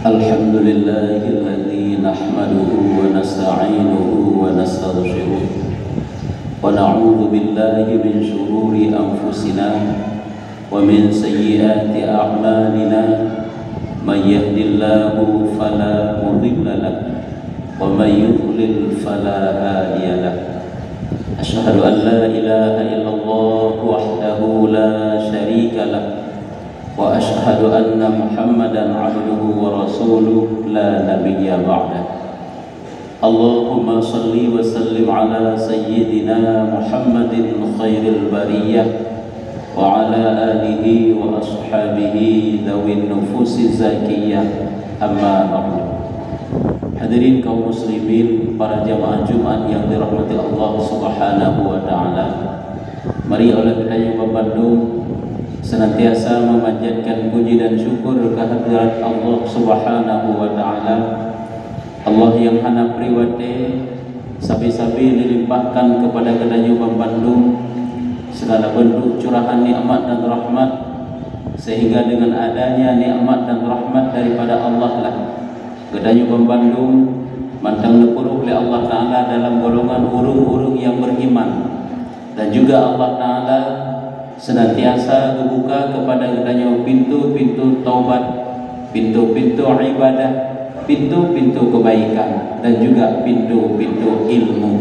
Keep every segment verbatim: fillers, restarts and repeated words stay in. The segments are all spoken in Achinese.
الحمد لله الذي نحمده ونستعينه ونستغفره، ونعوذ بالله من شرور أنفسنا ومن سيئات أعمالنا. من يهد الله فلا مضل له، ومن يضلل فلا هادي له. أشهد أن لا إله إلا الله وحده لا شريك له، وأشهد أن محمدا عبده ورسوله لا نبي بعده. اللهم صل وسلم على سيدنا محمد خير البرية وعلى آله وأصحابه ذوي النفوس الزكية، أما بعد. Hadirin kaum muslimin, para jamaah Jumat yang dirahmati Allah Subhanahu wa taala. Mari oleh geutanyoe bandum senantiasa memanjatkan puji dan syukur kehadirat Allah Subhanahu wa taala. Allah yang hana bri watée, sabe-sabe dilimpahkan kepada geutanyoe bandum segala bentuk curahan nikmat dan rahmat, sehingga dengan adanya nikmat dan rahmat daripada Allah lah geutanyoe bandum mantong neupeurôh lé Allah Taala dalam golongan ureuëng-ureuëng yang beriman. Dan juga Allah Taala senantiasa geubuka kepada geutanyoe pintu-pintu taubat, pintu-pintu ibadah, pintu-pintu kebaikan, dan juga pintu-pintu ilmu,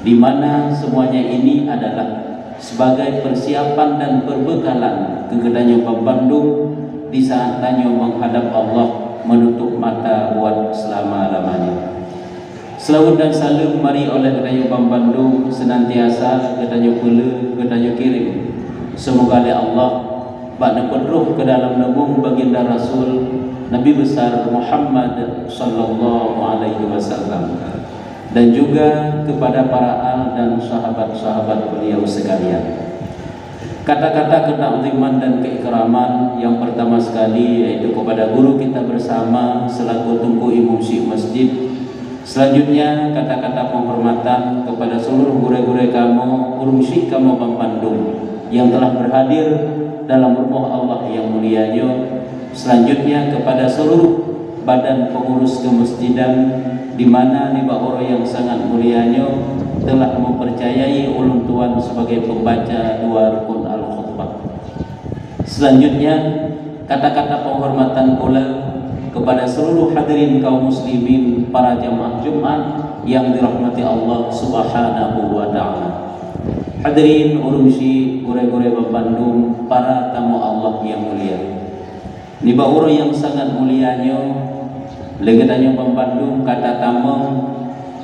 di mana semuanya ini adalah sebagai persiapan dan perbekalan keu geutanyoe bandum di saat tanyoe menghadap Allah menutup mata buat selama-lamanya. Seulaweuet dan saleuem mari oleh geutanyoe bandum senantiasa geutanyoe peuleueh, geutanyoe kirém. Seumoga lé Allah bak neupeutrôh keu dalam lubong baginda Rasul Nabi Besar Muhammad sallallahu alaihi wasallam, dan juga kepada para al dan sahabat-sahabat beliau sekalian. Kata-kata ketakziman dan keikraman yang pertama sekali yaitu kepada guru kita bersama selaku Teungku Imum Syik Masjid. Selanjutnya, kata-kata penghormatan kepada seluruh gurée-gurée kamoe, ureuëng syik kamoe bandum yang telah berhadir dalam rumoh Allah yang mulia nyoe. Selanjutnya, kepada seluruh badan pengurus kemasjidan, di mana nibak uroe nyang sangat mulia nyoe telah mempercayai ulôn tuan sebagai pembaca dua rukun al-khutbah. Selanjutnya, kata-kata penghormatan pula kepada seluruh hadirin kaum muslimin, para jamaah Jumat yang dirahmati Allah Subhanahu wa taala. Hadirin ureuëng syik, gurée-gurée bandum, para tamu Allah yang mulia. Nibak uroe nyang sangat mulia nyoe, lé geutanyoe bandum ka tatamong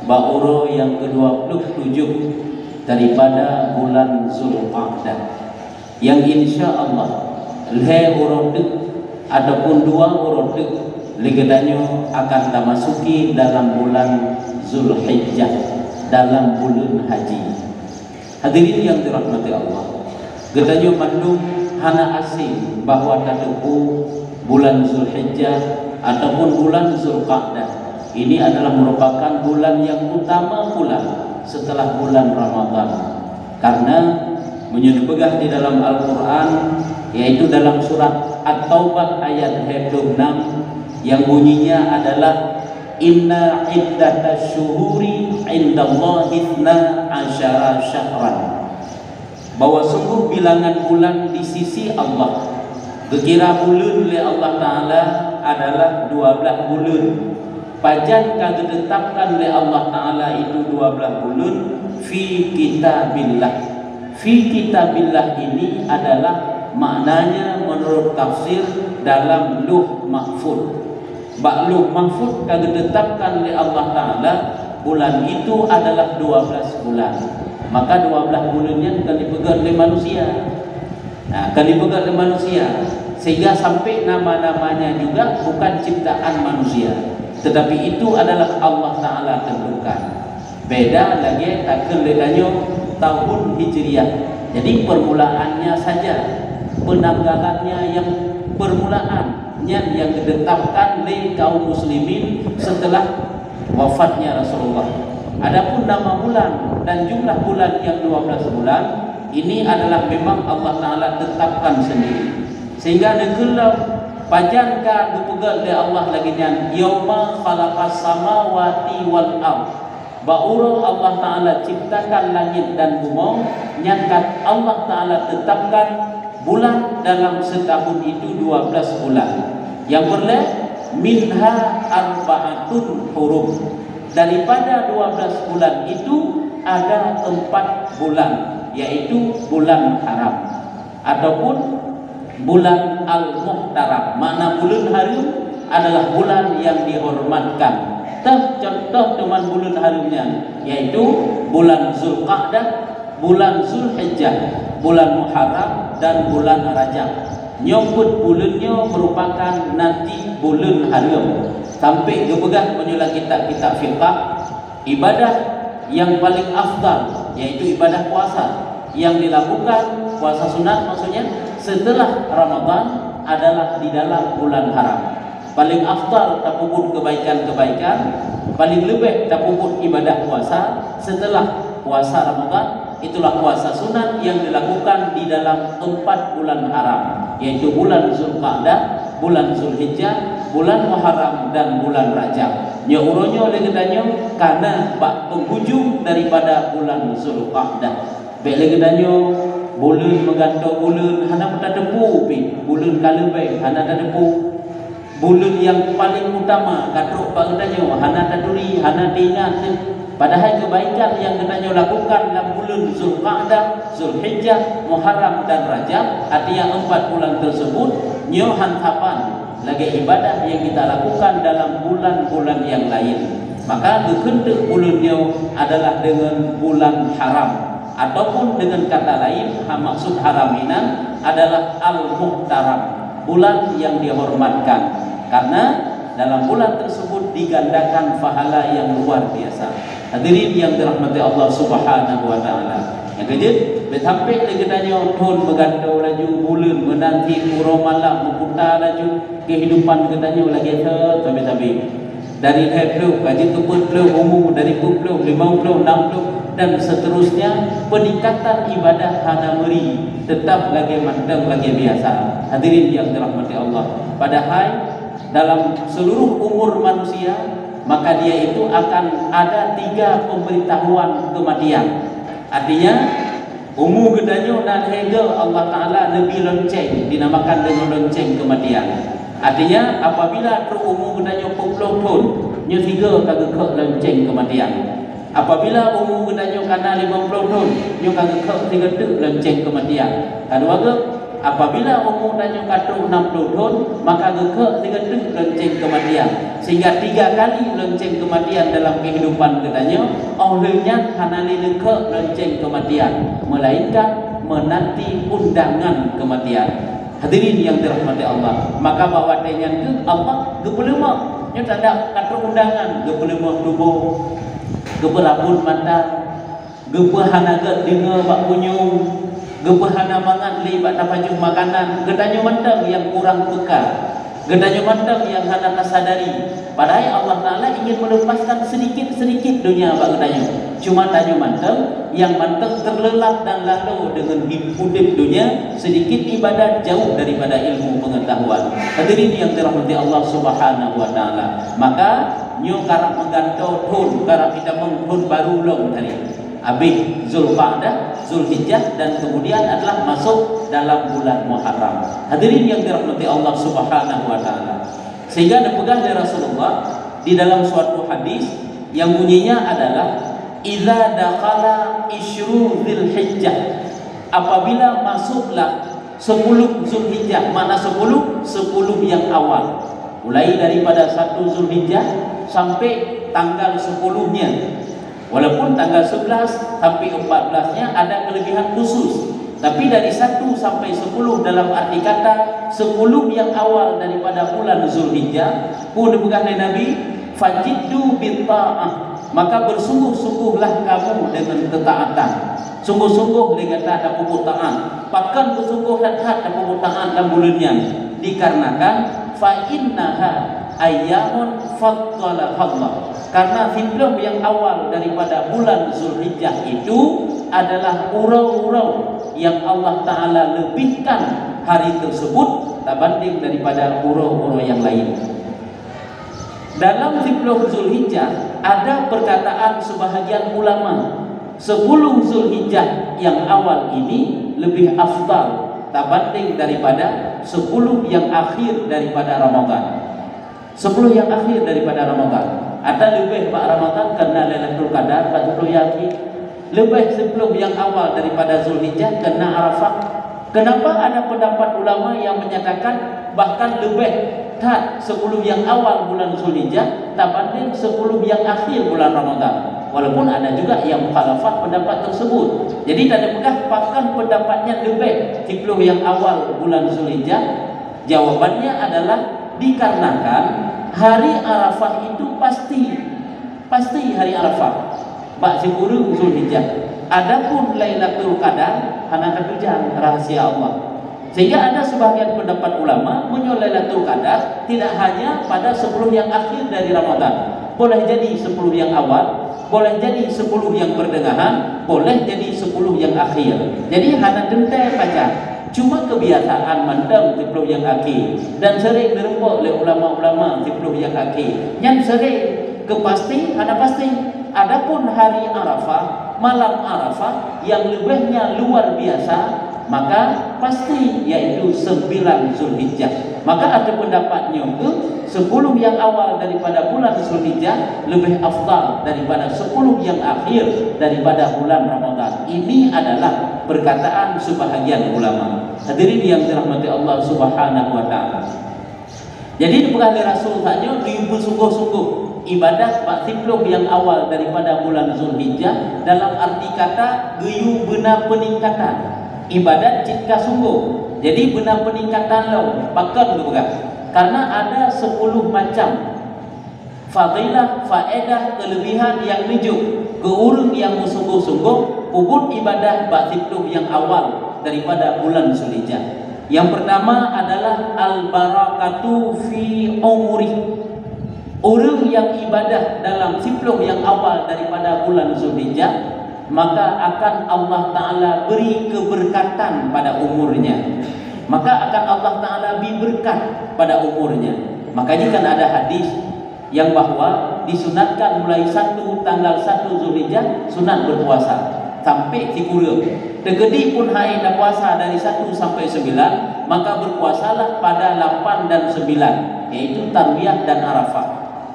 bak uroe nyang keudua ploh tujoh daripada bulan Zulqa'dah, nyang insya Allah lhée uroe teuk ataupun dua uroe teuk lé geutanyoe akan tamasuki dalam bulan Zulhijjah, dalam buleuen haji. Hadirin yang dirahmati Allah, geutanyoe bandum hana asing bahwa tateupeue bulan Zulhijjah ataupun bulan Zulqa'dah. Ini adalah merupakan bulan yang utama pula setelah bulan Ramadan. Karena meunyoe neupeugah di dalam Al-Quran, yaitu dalam surat At-Taubah ayat dua puluh enam, yang bunyinya adalah, "Inna iddatasy syuhuri indallahi itsna asyara syahran," bahwa sungguh bilangan bulan di sisi Allah, geukira buleuen lé Allah Taala adalah dua blaih buleuen. Pajan ka geuteutapkan lé Allah Taala itu dua blaih buleuen? Fi kitabillah. Fi kitabillah ini adalah maknanya menurut tafsir dalam Lauh Mahfuz. Bak Lauh Mahfuz ka geuteutapkan lé Allah Taala bulan itu adalah dua blaih bulan. Maka dua blaih buleuen nyan ka dipeugét lé manusia. Nah, ka dipeugét lé manusia, sehingga sampai nama-namanya juga bukan ciptaan manusia, tetapi itu adalah Allah Taala tentukan. Beda lagée takheun lé tanyoe tahun Hijriah. Jadi permulaannya saja, penanggalannya yang permulaan nyan yang ditetapkan lé kaum muslimin setelah wafatnya Rasulullah. Adapun nama bulan dan jumlah bulan yang dua belas bulan, ini adalah memang Allah Taala tetapkan sendiri. Sehingga neugeulom Pajan ka geupeugét lé Allah lagée nyan, "Yauma khalaqas samawati wal ard." Bak uroe Allah Ta'ala ciptakan langét dan bumoe, nyan ka Allah Ta'ala tetapkan bulan dalam setahun itu dua belas bulan. Nyang peureulée, "Minha arba'atun hurum." Daripada dua belas bulan itu ada empat bulan, yaitu bulan haram ataupun bulan Al-Muhtaram. Makna buleuen hareuem adalah bulan yang dihormatkan. Teuh contoh teuma buleuen hareuem nyan, yaitu bulan Zulqa'dah, bulan Zulhijjah, bulan Muharram, dan bulan Rajab. Nyoe peuet buleuen nyoe meurupakan nanti buleuen hareuem. Sampai geupeugah meunyoe lam kitab-kitab fiqah, ibadah yang paling afdal, yaitu ibadah puasa, yang dilakukan, puasa sunat maksudnya, setelah Ramadan adalah di dalam bulan haram. Paling afdal tapeubuet kebaikan-kebaikan, paling leubeh tapeubuet ibadah puasa setelah puasa Ramadan, itulah puasa sunat yang dilakukan di dalam empat bulan haram, yaitu bulan Zulqa'dah, bulan Zulhijjah, bulan Muharram, dan bulan Rajab. Nyoe uroe nyoe lé geutanyoe kana bak penghujung daripada bulan Zulqa'dah. Bék lé geutanyoe buleuen meugantoe buleuen hana tateupeue pih, buleuen ka leubeh hana tateupeue. Buleuen nyang paleng utama ka trok bak geutanyoe hana taturi, hana teuingat teuh. Padahai keubaikan nyang geutanyoe lakukan lam buleuen Zulqa'dah, Zulhijjah, Muharram, dan Rajab, artinya empat bulan tersebut, nyoe han saban lagée ibadah nyang kita lakukan dalam bulan-bulan nyang laén. Maka geukheun teuk buleuen nyoe adalah deungon bulan haram, ataupun deungon kata laén, ha, maksud haram inan adalah al-muhtaram, bulan yang dihormatkan. Karena dalam bulan tersebut digandakan pahala yang luar biasa. Hadirin yang dirahmati Allah Subhanahu wa Ta'ala. Nyang keujeuet, bék sampai lé geutanyoe thon meugantoe laju, buleuen meunanti, uroe malam meuputa laju, kehidupan geutanyoe lagée thon sabe-sabe. Dari lhée ploh ka jeuet keu peuet ploh umu, dari peuet ploh, limong ploh, nam ploh, dan seterusnya, peningkatan ibadah hana meuri, tetap lagée mantong lagée biasa. Hadirin yang dirahmati Allah, padahai dalam seluruh umur manusia, maka dia itu akan ada tiga pemberitahuan kematian. Artinya, umu geutanyoe na lhée goe Allah Ta'ala neubri lonceng, dinamakan deungon lonceng kematian. Artinya, apabila trok umu geutanyoe peuet ploh thon, nyoe sigoe ka geukheuk lonceng kematian. Apabila umu geutanyoe kana limong ploh thon, nyoe ka geukheuk sigoe teuk lonceng kematian. Kadua goe, apabila umu tanyoe ka trok nam ploh thon, maka geukheuk sigoe teuk lonceng kematian. Sehingga tiga kali lonceng kematian dalam kehidupan geutanyoe, óh lheueh nyan hana lé geukheuk lonceng kematian, melainkan menanti undangan kematian. Hadirin yang dirahmati Allah, maka bak watée nyan keuh Allah geupeuleumah. Nyoe tanda ka trok undangan, geupeuleumah tuboh, geupeurabot mata, geupeuhana gét deungoe bak punyueng, geupeuhana mangat lé bak tapajoh makanan, geutanyoe mantong nyang kurang peka, geutanyoe mantong nyang hana tasadari. Padahai Allah Ta'ala ingin melepaskan sedikit-sedikit dunia bak geutanyoe. Cuma tanyoe mantong nyang mantong terlelap dan lalo deungon hid-, udeb dunia, sedikit ibadat, jauh daripada ilmu pengetahuan. Hadirin yang dirahmati Allah Subhanahu wa Ta'ala, maka nyoe karab meugantoe thon, karab itamong thon baru lom tadi. Habéh Zulqa'dah, Zulhijjah, dan kemudian adalah masuk dalam bulan Muharram. Hadirin yang dirahmati Allah Subhanahu wa Ta'ala. Sehingga dipeugah lé Rasulullah di dalam suatu hadis yang bunyinya adalah, "Idza dakhala isyru Zulhijjah." Apabila masuklah sepuluh Zulhijjah, makna sepuluh, sepuluh yang awal. Mulai daripada satu Zulhijjah sampai tanggal sepuluh-nya. Walaupun tanggal sebelas sampai empat belas-nya ada kelebihan khusus, tapi dari satu sampai sepuluh, dalam arti kata sepuluh yang awal daripada bulan Zulhijjah, peue dipeugah lé Nabi, "Fajiddu bit ta'ah," maka bersungguh-sungguhlah kamu dengan ketaatan. Sungguh-sungguh lé gata tapeubuet taát. Pakon beusungguh that-that tapeubuet taát lam buleuen nyan? Dikarenakan, "Fa innaha ayyamun faddalahallah." Karena siploh nyang awal daripada bulan Zulhijjah itu adalah uroe-uroe nyang Allah Ta'ala leubihkan hari tersebut tabandéng daripada uroe-uroe nyang laén. Dalam siploh Zulhijjah, ada perkataan sebahagian ulama, sepuluh Zulhijjah yang awal ini lebih afdal tabandéng daripada sepuluh yang akhir daripada Ramadan. Sepuluh yang akhir daripada Ramadan. Atau leubeh bak Ramadan kena Lailatul Qadar, bak siploh yang akhir. Leubeh siploh yang awal daripada Zulhijjah kena Arafah. Kenapa ada pendapat ulama yang menyatakan bahkan leubeh that sepuluh yang awal bulan Zulhijjah tabandéng sepuluh yang akhir bulan Ramadan? Walaupun ada juga yang mukhalafah pendapat tersebut. Jadi, teupeugah pakon pendapat nyan leubeh siploh yang awal bulan Zulhijjah? Jawabannya adalah dikarenakan hari Arafah itu pasti, pasti hari Arafah bak sikureueng Zulhijjah. Adapun Lailatul Qadar hana tatujang, rahasia Allah. Sehingga ada sebahagian pendapat ulama, meunyoe Lailatul Qadar tidak hanya pada sepuluh yang akhir dari Ramadan, boleh jadi sepuluh yang awal, boleh jadi sepuluh yang pertengahan, boleh jadi sepuluh yang akhir. Jadi, hana teuntée pajan. Cuma kebiasaan mandum siploh yang akhir, dan sering neureumpok lé ulama-ulama siploh yang akhir. Nyan sering, keu pasti hana pasti. Adapun hari Arafah, malam Arafah yang leubehnya luar biasa, maka pasti, yaitu sembilan Zulhijjah. Maka ada pendapat nyoe, sepuluh yang awal daripada bulan Zulhijjah lebih afdal daripada sepuluh yang akhir daripada bulan Ramadan. Ini adalah perkataan sebahagian ulama. Hadirin yang dirahmati Allah Subhanahu wa Ta'ala. Jadi, dipeugah lé Rasul tanyoe, beusunggoh-sunggoh ibadat bak siploh nyang awal daripada bulan Zulhijjah, dalam arti kata geuyue beuna peuningkatan. Ibadat cit ka sunggoh, jadi beuna peuningkatan lom. Pakon geupeugah? Karena ada sepuluh macam fadilah, faedah, keulebihan nyang neujok keu ureuëng nyang meusunggoh-sunggoh peubuet ibadah bak siploh nyang awal daripada bulan Zulhijjah. Yang pertama adalah al-barakatu fi umurih. Ureuëng nyang ibadah dalam siploh nyang awal daripada bulan Zulhijjah, maka akan Allah Ta'ala beri keberkatan pada umurnya. Maka akan Allah Ta'ala beri berkat pada umurnya. Makanya kan ada hadis yang bahwa disunatkan mulai satu, tanggal satu Zulhijjah, sunat berpuasa sampai sikureueng. Teugedi pun hai na puasa dari satu sampai sembilan, maka berpuasalah pada lapan dan sembilan, yaitu Tarwiyah dan Arafah.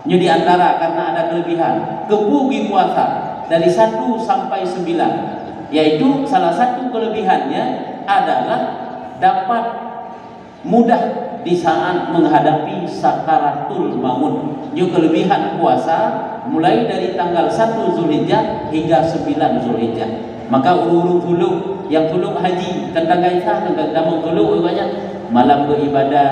Nyoe di antara karena ada kelebihan. Keupeue geupuasa dari satu sampai sembilan, yaitu salah satu kelebihannya adalah dapat mudah di saat menghadapi sakaratul maut. Nyoe kelebihan puasa mulai dari tanggal satu Zulhijjah hingga sembilan Zulhijjah. Maka ureuëng-ureuëng tulok, nyang tulok haji, teuntang gaisa, teuntang tamong tulok, banyak malam beribadah,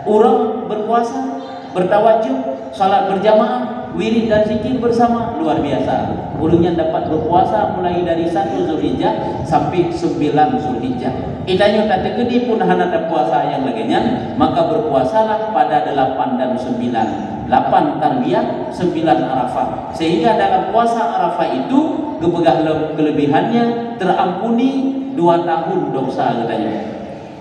ureuëng berpuasa, bertawajud, salat berjamaah, wirid dan zikir bersama, luar biasa. Ureuëng nyan dapat berpuasa mulai dari satu Zulhijjah sampai sembilan Zulhijjah. Itanyoe tateukeudi pun hana tapuasa nyang lagée nyan, maka berpuasalah pada delapan dan sembilan. Lapan Tarwiyah, sembilan Arafah. Sehingga dalam puasa Arafah itu geupeugah lom kelebihannya, terampuni dua tahun dosa geutanyoe.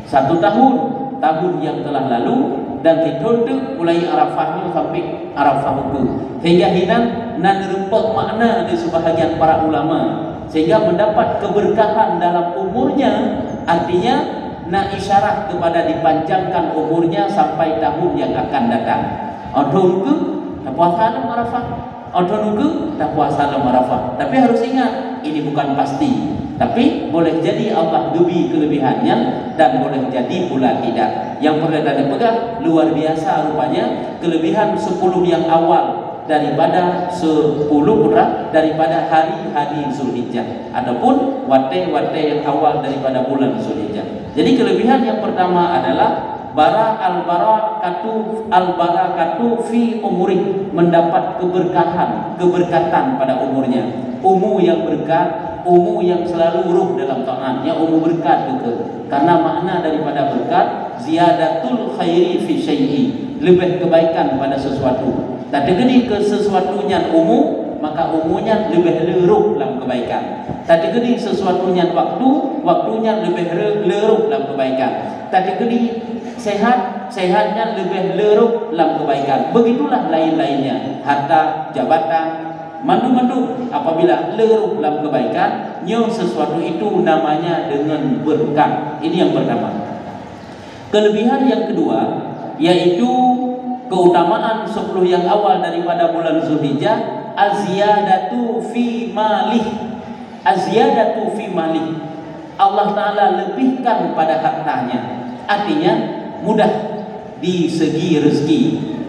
Satu tahun, tahun yang telah lalu, dan sithon teuk mulai Arafah nyoe sampai Arafah ukeue. Sehingga hinan na neureumpok makna di sebahagian para ulama, sehingga mendapat keberkahan dalam umurnya, artinya na isyarat kepada dipanjangkan umurnya sampai tahun yang akan datang. Atau ke, tapuasa dalam Arafah. Atau nunggu tapuasa lom Arafah. Tapi harus ingat, ini bukan pasti. Tapi boleh jadi Allah geubri kelebihannya dan boleh jadi pula tidak. Yang perlu kita pegang, luar biasa rupanya kelebihan sepuluh yang awal daripada sepuluh putra daripada hari-hari Zulhijjah ataupun watée-watée yang awal daripada bulan Zulhijjah. Jadi kelebihan yang pertama adalah bara al-barakatu, al-barakatu fi umurih, mendapat keberkahan, keberkatan pada umurnya. Umu yang berkat, umu yang selalu ruh dalam taat, ya umu berkat itu. Karena makna daripada berkat, ziyadatul khairi fi syai'i, lebih kebaikan pada sesuatu. Tateukeudi ke sesuatu nyan umu, maka umu nyan lebih le ruh dalam kebaikan. Tateukeudi sesuatu nyan waktu, waktu nyan lebih le ruh dalam kebaikan. Tateukeudi sehat, sehat nyan leubeh le rôh lam keubaikan. Begitulah lain-lainnya, harta, jabatan, mandum-mandum apabila le rôh lam keubaikan, nyoe sesuatu itu namanya dengan berkah. Ini yang pertama. Kelebihan yang kedua, yaitu keutamaan sepuluh yang awal daripada bulan Zulhijjah, aziyadatu fi malih. Aziyadatu fi malih. Allah Ta'ala lebihkan pada hartanya. Artinya, mudah di segi rezeki.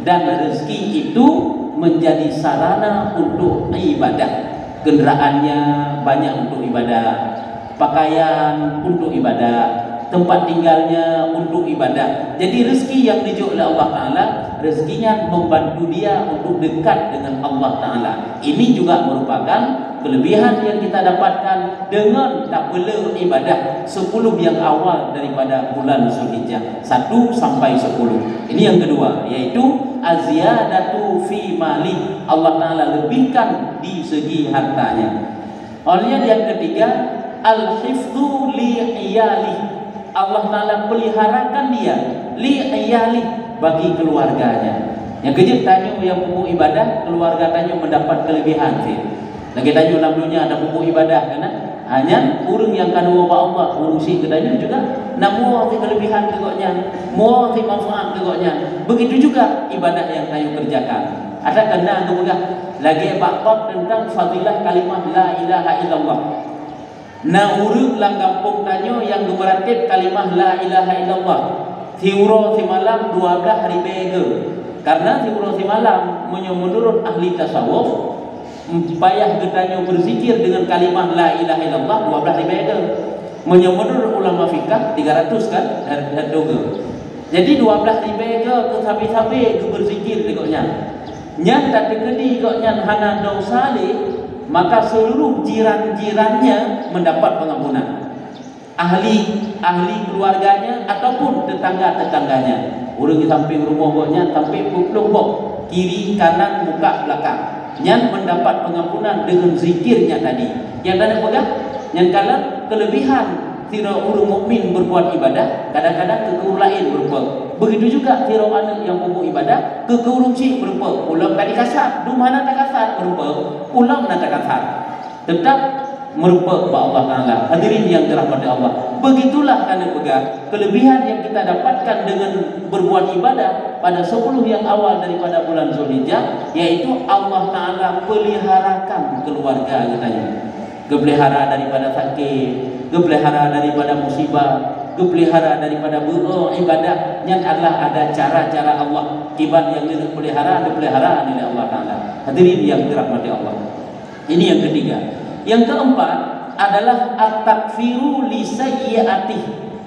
Dan rezeki itu menjadi sarana untuk ibadah. Kenderaannya banyak untuk ibadah, pakaian untuk ibadah, tempat tinggalnya untuk ibadah. Jadi, rezeki yang dijok oleh Allah Ta'ala, rezeki nyan membantu dia untuk dekat dengan Allah Ta'ala. Ini juga merupakan kelebihan yang kita dapatkan dengan tapele ibadah sepuluh yang awal daripada bulan Zulhijjah, satu sampai sepuluh. Ini yang kedua, yaitu aziyadatu fi mali. Allah Ta'ala lebihkan di segi hartanya. Oleh yang ketiga, al-hifdhu li iyali. Allah Ta'ala peliharakan dia, li iyali, bagi keluarganya. Yang keujeuet tanyoe nyang peubuet ibadah, keluarga tanyoe mendapat kelebihan cit. Lagèe tanyoe lam dunia na peubuet ibadah kan? Ha, nyan ureueng nyang ka neuwoe bak Allah, ureueng syiek geutanyoe juga na muwoe cit kelebihan keu gobnyan, muwoe cit manfaat keu gobnyan. Begitu juga ibadah yang tanyoe kerjakan. Ada kena geupeugah lagèe bak bab tentang fadilah kalimah la ilaha illallah. Na ureueng lam gampông tanyoe nyang geumeuratéb kalimah la ilaha illallah siuroe simalam dua blaih ribèe geu. Karena siuroe simalam, meunyoe meunurot ahli tasawuf, payah geutanyoe beuzikir deungon kalimah la ilaha illallah dua blaih ribèe geu. Meunyoe meunurot ulama fikah, tiga ratus kan, satu geu. Jadi, dua blaih ribèe geu keu sabe-sabe geubeuzikir lé gobnyan. Nyan tateukeudi gobnyan hana desya lé, maka seluruh jiran-jirannya mendapat pengampunan. Ahli, ahli keluarganya ataupun tetangga-tetangganya. Ureueng di samping rumoh gobnyan sampai peuet ploh boh, kiri, kanan, muka, belakang. Nyan mendapat pengampunan dengan zikirnya tadi. Nyang ka lheueh peugah, nyan kalon kelebihan sidroe ureueng mukmin berbuat ibadah, kadang-kadang keu ureueng laén meureumpok. Begitu juga sidroe aneuk nyang peubuet ibadah, keu, keu ureueng syiek meureumpok. Ulôn ka dikasat, dum hana takasat meureumpok, ulôn na takasat. Tetap meureumpok bak Allah Ta'ala. Hadirin yang dirahmati Allah, begitulah ka lheueh peugah kelebihan yang kita dapatkan dengan berbuat ibadah pada sepuluh yang awal daripada bulan Zulhijjah, yaitu Allah Ta'ala peliharakan keluarga geutanyoe. Geupelihara daripada sakét, geupelihara daripada musibah, geupelihara daripada beuo ibadah. Nyan adalah ada cara-cara Allah. Kiban nyang neuk pelihara, neupelihara lé Allah Ta'ala. Hadirin yang dirahmati Allah. Ini yang ketiga. Yang keempat adalah at-takfiru li sayyi'atih.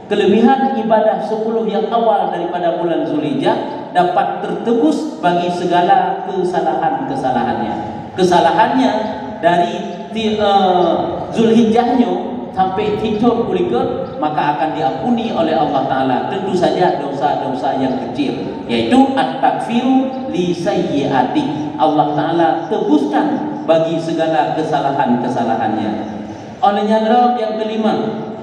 Kelebihan ibadah sepuluh yang awal daripada bulan Zulhijjah dapat tertebus bagi segala kesalahan-kesalahannya. Kesalahannya dari ti-, eh, Zulhijjah nyoe sampai sithon ulikot, maka akan diampuni oleh Allah Ta'ala. Tentu saja dosa-dosa yang kecil, yaitu at-takfiru li sayyi'atih. Allah Ta'ala tebuskan bagi segala kesalahan-kesalahannya. Óh lheueh nyan lom nyang keulima,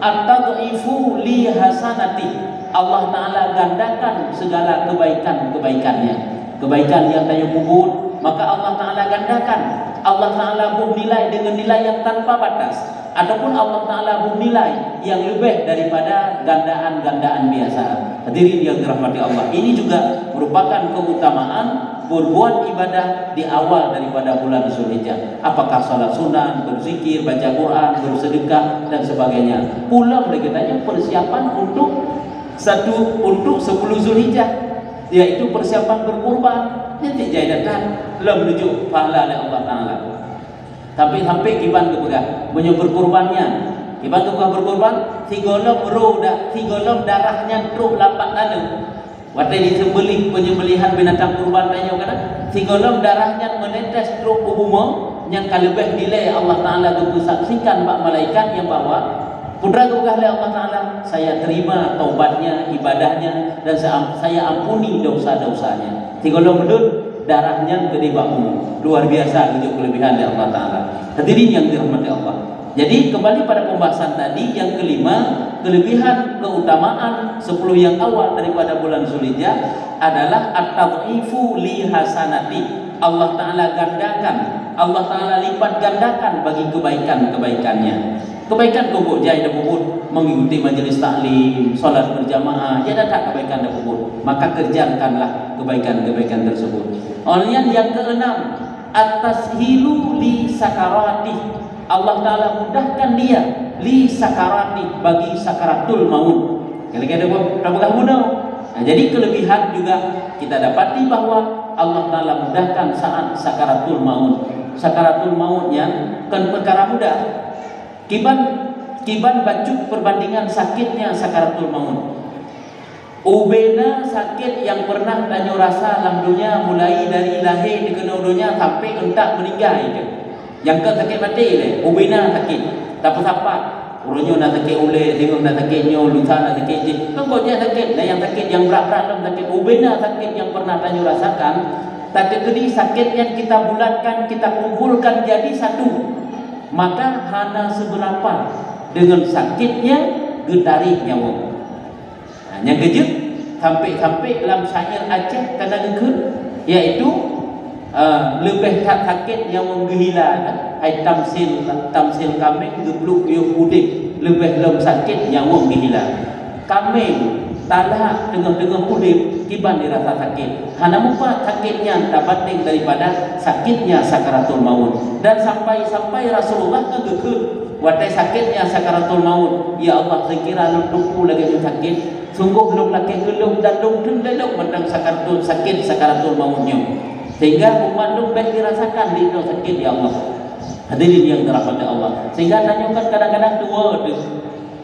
at-tad'ifu li hasanati. Allah Ta'ala gandakan segala kebaikan-kebaikannya. Kebaikan nyang tanyoe peubuet, maka Allah Ta'ala gandakan. Allah Ta'ala boh nilai dengan nilai yang tanpa batas, ataupun Allah Ta'ala boh nilai yang lebih daripada gandaan-gandaan biasa. Hadirin yang dirahmati Allah, ini juga merupakan keutamaan berbuat ibadah di awal daripada bulan Zulhijjah. Apakah salat sunat, berzikir, baca Quran, bersedekah, dan sebagainya. Pulang lagi tanya persiapan untuk satu, untuk sepuluh Zulhijjah, yaitu persiapan berkurban. Nanti jai datang, lom menuju pahala oleh Allah Ta'ala. Tapi sampai kiban geupeugah, meunyoe berkurban nyan, kiban geupeugah berkurban, sigohlom roh da-, sigohlom darah nyan trok lapat lalu. Watèe disembelih penyembelihan binatang kurban tanyoe kan, sigohlom darah nyan menetes trok u bumoe, nyan ka leubeh dilèe Allah Ta'ala geupeusaksikan bak malaikat nyang bahwa Peue geupeugah lé Allah Ta'ala, "Saya terima taubatnya, ibadahnya, dan sa-, saya ampuni dosa-dosanya." Sigohlom lôn darah nyan keudeh bak bumoe. Luar biasa geujok kelebihan lé Allah Ta'ala. Hadirin yang dirahmati Allah. Jadi, kembali pada pembahasan tadi, yang kelima, Kelebihan keutamaan sepuluh yang awal daripada bulan Zulhijjah adalah at-tad'ifu li hasanati. Allah Ta'ala gandakan, Allah Ta'ala lipat gandakan bagi kebaikan-kebaikannya. Kebaikan keuh jai tapeubuet, mengikuti majelis taklim, salat berjamaah, ya, ada kebaikan tapeubuet. Maka kerjakanlah kebaikan-kebaikan tersebut. Kemudian yang keenam, at-tashilu li sakarati. Allah Ta'ala mudahkan dia li sakarati, bagi sakaratul maut. Kalau kita buat, kita pegang guna. Nah, jadi kelebihan juga kita dapati bahwa Allah Ta'ala mudahkan saat sakaratul maut. Sakaratul maut nyan kon perkara mudah. Kiban, kiban bacut perbandingan sakitnya sakaratul maut. Ubena sakit nyang pernah tanyoe rasa lam donya, mulai dari lahé dikeunong donya sampai euntak meuninggai teuh. Nyang kon sakét maté lé, ubena sakét. Tapeusapat, uroe nyoe na sakét ulèe, singoh na sakét nyoe, lusa na sakét jih. Kon kok jih sakét, na nyang sakét nyang brat-brat lom sakét. Ubena sakét nyang pernah tanyoe rasakan, tateukeudi sakét nyan kita bulatkan, kita kumpulkan jadi satu, maka hana seubeurapa deungon sakét nyang geutarek nyawöng. Nah, nyang keujeuet, sampai-sampai lam syair Aceh ka na geukheun, yaitu, eh, leubeh that sakét nyawöng geuhila, hai tamsil, tamsil kaméng geupluek yôh udép, leubeh lom sakét nyawöng geuhila. Kaméng talhak teungoh-teungoh udép kiban dirasa sakét. Hana mupat sakét nyan tabandeng daripada sakitnya sakaratul maut. Dan sampai-sampai Rasulullah ka geukheun, watèe sakitnya sakaratul maut, "Ya Allah, seukira lôn teupeu lagèe nyoe sakét, sunggoh lôn lakèe keu lôn dan lôn kheun lé lôn mantong sakaratul, sakét sakaratul maut nyoe. Sehingga umat lôn bèk dirasakan lé droe sakét, ya Allah." Hadirin yang dirahmati Allah. Sehingga tanyoe kan kadang-kadang tuwo teuh.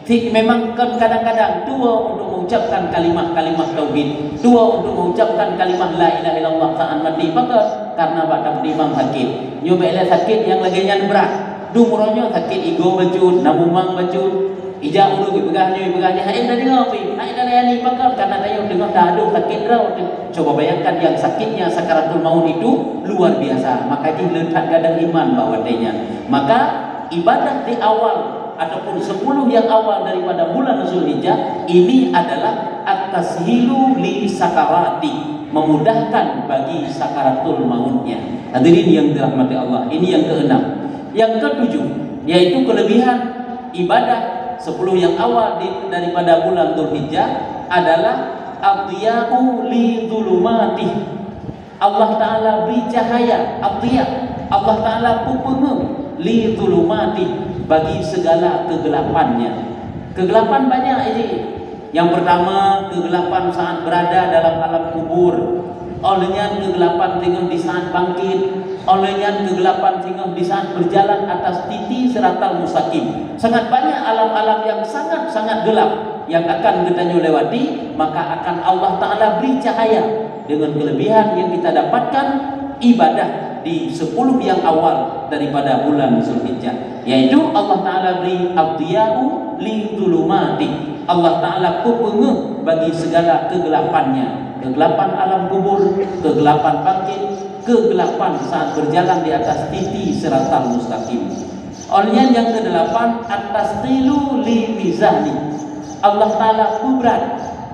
Cit memang kon kadang-kadang tuwo untuk mengucapkan kalimah-kalimah tauhid, tuwo untuk mengucapkan kalimah la ilaha illallah saat mati. Pakon? Karena bak tapeutimang sakét. Nyoe bèk lé sakét nyang lagèe nyan brat. Dum uroe nyoe sakét igoe bacut, na mumang bacut. Ija ureueng ipeugah nyoe, ipeugah nyan, hai tadeungoe pih, hai talayani. Pakon? Karena tanyoe teungoh taadong sakét droe teuh. Coba bayangkan yang sakitnya sakaratul maut itu luar biasa. Maka jih le that gadôh iman bak watèe nyan. Maka ibadah di awal ataupun sepuluh yang awal daripada bulan Zulhijjah ini adalah at-tashilu li sakarati, memudahkan bagi sakaratul mautnya. Hadirin yang dirahmati Allah, ini yang keenam. Yang ketujuh, yaitu kelebihan ibadah sepuluh yang awal di, daripada bulan Zulhijjah adalah adhiya'u li zulumati. Allah Ta'ala bri cahaya, adhiya. Allah Ta'ala peupeungeuh li zulumati, bagi segala kegelapannya. Kegelapan banyak ini. Yang pertama, kegelapan saat berada dalam alam kubur. Óh lheueh nyan kegelapan singoh di saat bangkit. Óh lheueh nyan kegelapan singoh di saat berjalan atas titi siratal mustaqim. Sangat banyak alam-alam yang sangat-sangat gelap yang akan geutanyoe lewati, maka akan Allah Ta'ala bri cahaya dengan kelebihan yang kita dapatkan ibadah di sepuluh yang awal daripada bulan Zulhijjah, yaitu Allah Ta'ala bri adhiya'u li zulumati. Allah Ta'ala peupeungeuh bagi segala kegelapannya, kegelapan alam kubur, kegelapan bangkit, kegelapan saat berjalan di atas titi siratal mustaqim. Óh lheueh nyan nyang keudelapan, at-tasqilu li mizani. Allah Ta'ala peubrat,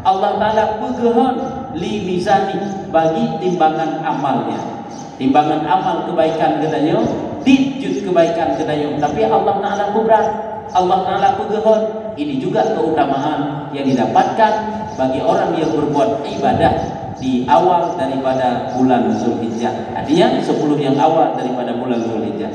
Allah Ta'ala peugeuhon li mizani, bagi timbangan amalnya. Timbangan amal kebaikan geutanyoe, dit jeuet kebaikan geutanyoe, tapi Allah Ta'ala peubrat, Allah Ta'ala peugeuhon. Ini juga keutamaan yang didapatkan bagi orang yang berbuat ibadah di awal daripada bulan Zulhijjah. Artinya, sepuluh yang awal daripada bulan Zulhijjah.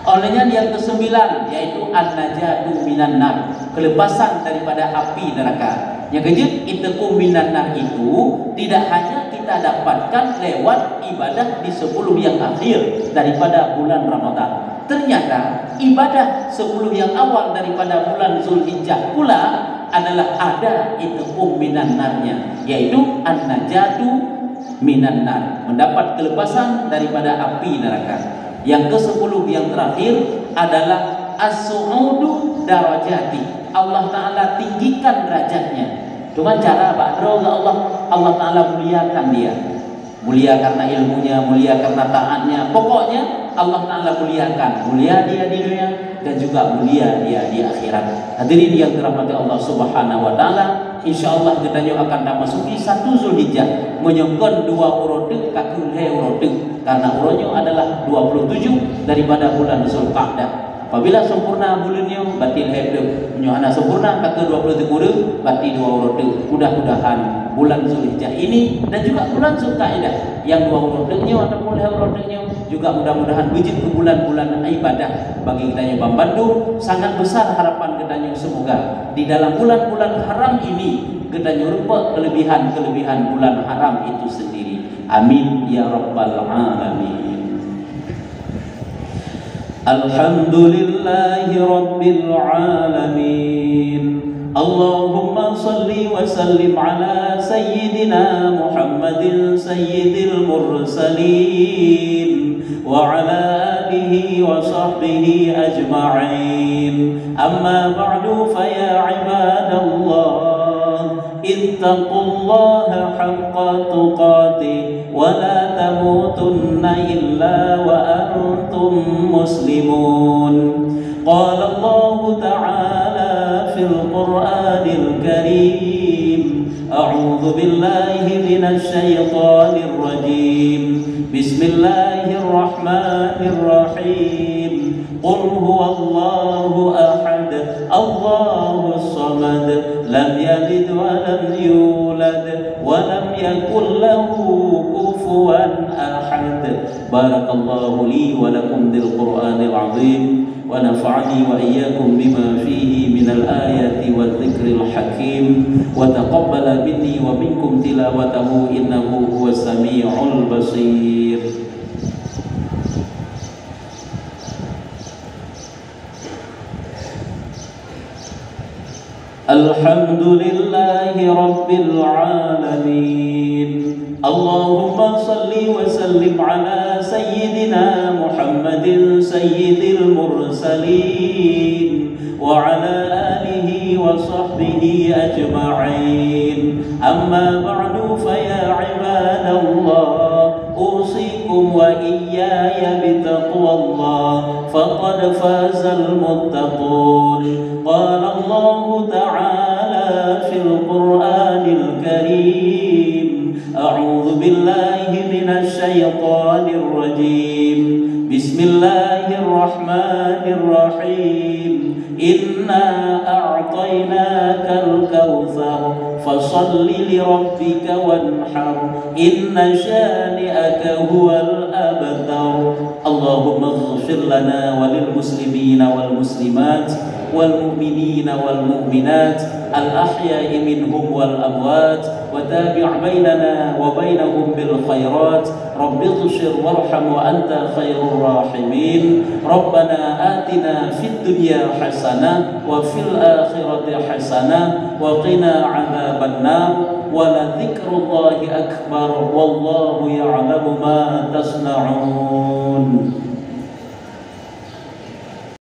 Óh lheueh nyan yang kesembilan, yaitu an-najatu minan nar, kelepasan daripada api neraka. Nyang keujeuet, itqu minan nar itu tidak hanya kita dapatkan lewat ibadah di sepuluh yang akhir daripada bulan Ramadan. Ternyata ibadah sepuluh yang awal daripada bulan Zulhijjah pula adalah ada itqu minan narnya, yaitu an-najatu minan nar, mendapat kelepasan daripada api neraka. Yang kesepuluh, yang terakhir adalah as-su'udu darajati. Allah Ta'ala tinggikan derajatnya. Cuma cara bak droe ngon Allah, Allah Ta'ala muliakan dia. Mulia karena ilmunya, mulia karena taatnya. Pokoknya Allah Ta'ala muliakan. Mulia dia di dunia, dan juga mulia dia di akhirat. Hadirin yang dirahmati Allah Subhanahu wa Taala, insya Allah geutanyoe akan tamasuki satu Zulhijjah. Meunyoe kon dua uroe teuk ka keu lhèe uroe teuk, karena uroe nyoe adalah dua puluh tujuh daripada bulan Zulqa'dah. Apabila sempurna buleuen nyoe, berarti lhèe teuk. Meunyoe hana sempurna, ka keu dua puluh tiga uroe, berarti dua uroe teuk. Mudah-mudahan bulan Zulhijjah ini dan juga bulan Zulqa'dah yang dua uroe teuk nyoe ataupun lhèe uroe teuk nyoe juga mudah-mudahan beujeuet keu bulan-bulan ibadah bagi geutanyoe banmandum. Sangat besar harapan geutanyoe, semoga di dalam bulan-bulan haram ini geutanyoe rumpok kelebihan-kelebihan bulan haram itu sendiri. Amin ya rabbal alamin. Alhamdulillahi rabbil alamin. اللهم صل وسلم على سيدنا محمد سيد المرسلين وعلى آله وصحبه أجمعين. أما بعد، فيا عباد الله، اتقوا الله حق تقاته ولا تموتن إلا وأنتم مسلمون. قال الله تعالى في القرآن الكريم: أعوذ بالله من الشيطان الرجيم. بسم الله الرحمن الرحيم. قل هو الله أحد، الله الصمد، لم يلد ولم يولد، ولم يكن له كفوا أحد. بارك الله لي ولكم بالقرآن العظيم، ونفعني وإياكم بما فيه من الآيات والذكر الحكيم، وتقبل مني ومنكم تلاوته إنه هو السميع البصير. الحمد لله رب العالمين. اللهم صل وسلم على سيدنا محمد سيد المرسلين وعلى آله وصحبه أجمعين. أما بعد، فيا عباد الله، أوصيكم وإياي بتقوى الله، فقد فاز المتقون. قال الله تعالى في القرآن الكريم: أعوذ بالله من الشيطان الرجيم. بسم الله الرحمن الرحيم. إنا أعطيناك الكوثر، فصل لربك وانحر، إن شانئك هو الأبتر. اللهم اغفر لنا وللمسلمين والمسلمات والمؤمنين والمؤمنات الأحياء منهم والأموات، وتابع بيننا وبينهم بالخيرات. رب اغفر وارحم وأنت خير الراحمين. ربنا آتنا في الدنيا حسنة وفي الآخرة حسنة وقنا عذاب النار. ولذكر الله أكبر، والله يعلم ما تصنعون.